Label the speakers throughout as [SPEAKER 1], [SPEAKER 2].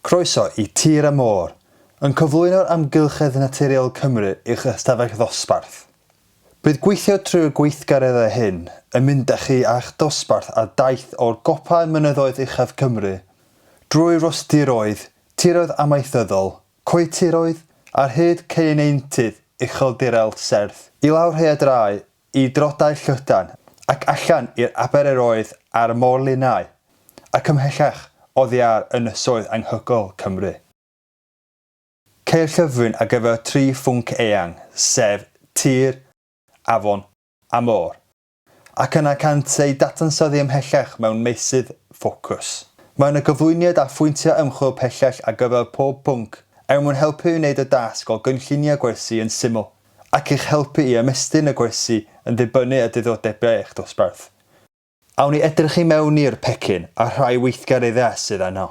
[SPEAKER 1] Croeso i Tir a Môr, yn cyflwyno'r amgylchedd naturiol Cymru i'ch ystafell ddosbarth. Bydd gweithio trwy'r gweithgareddau hyn yn mynd â chi a'ch dosbarth ar daith o'r gopa ym mynyddoedd uchaf Cymru, drwy rhostiroedd, tiroedd amaethyddol, coetiroedd, ar hyd ceunentydd ucheldirel serth, i lawr rhaeadrau, i drodau llydan, ac allan i'r abereroedd a'r môr-linau, ac ymhellach oddi ar ynysoedd anghygoel Cymru. Ceir llyfryn ar gyfer tri phwnc eang, sef tir, afon a môr, ac yna cânt eu dadansoddi ymhellach mewn meysydd ffocws. Mae yna gyflwyniad a phwyntiau ymchwil pellach ar gyfer pob pwnc er mwyn helpu i wneud y dasg o gynllunio gwersi yn syml, ac i'ch helpu i ymestyn y gwersi yn dibynnu ar diddordebau eich dosbarth. Awn ni edrych i mewn i'r pecyn a rhai weithgareddau sydd yno.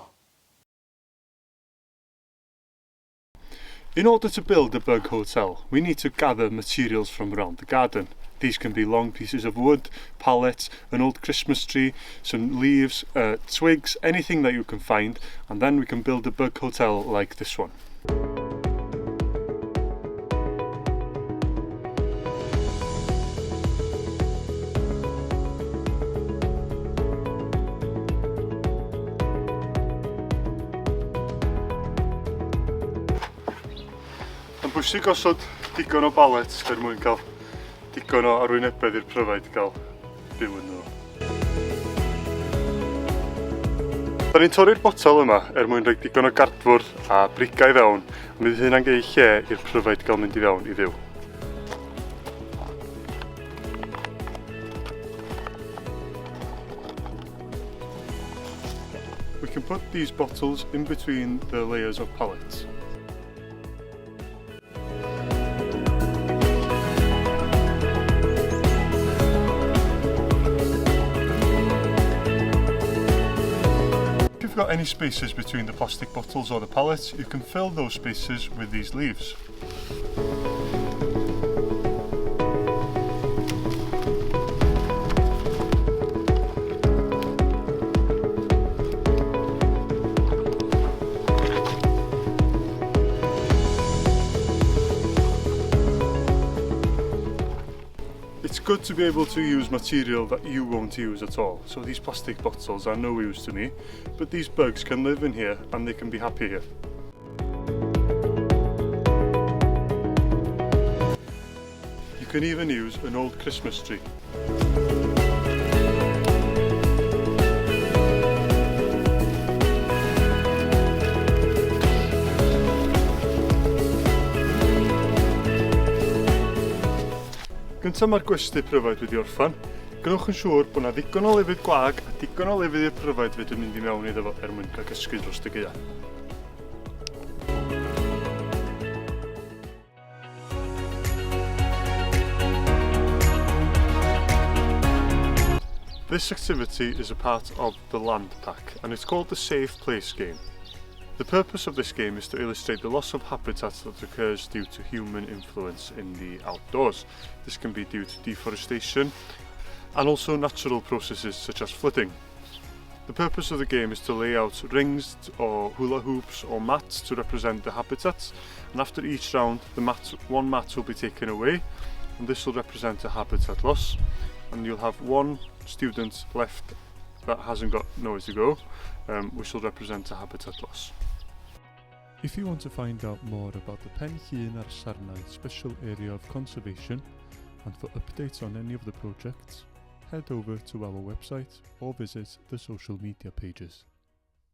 [SPEAKER 2] In order to build a bug hotel, we need to gather materials from around the garden. These can be long pieces of wood, pallets, an old Christmas tree, some leaves, uh, twigs, anything that you can find, and then we can build a bug hotel like this one. Mae'n bwysig gosod digon o balets er mwyn cael digon o arwynebedd i'r pryfaid gael byw yn nhw. Da ni'n torri'r botel yma er mwyn rhoi digon o gardfwrdd a brigau i fewn, a mi fydd hynna'n geu lle i'r pryfaid gael mynd i fewn i fyw. We can put these bottles in between the layers of pallets. If you've got any spaces between the plastic bottles or the pallets, you can fill those spaces with these leaves. It's good to be able to use material that you won't use at all. So these plastic bottles are no use to me, but these bugs can live in here and they can be happy here. You can even use an old Christmas tree. Gyntaf mae'r gwesty pryfaid wedi orffan, gwnewch yn siŵr bod 'na ddigon o lefydd gwag a digon o lefydd i'r pryfaid fedru mynd i mewn iddo fo er mwyn cael cysgu dros y gaeaf. This activity is a part of the Land Pack and it's called the Safe Place game. The purpose of this game is to illustrate the loss of habitat that occurs due to human influence in the outdoors. This can be due to deforestation and also natural processes such as flooding. The purpose of the game is to lay out rings or hula hoops or mats to represent the habitats and after each round the mat, one mat will be taken away and this will represent a habitat loss and you'll have one student left that hasn't got nowhere to go um, which will represent a habitat loss. If you want to find out more about the Pen Llŷn a'r Sarnau Special Area of Conservation and for updates on any of the projects, head over to our website or visit the social media pages.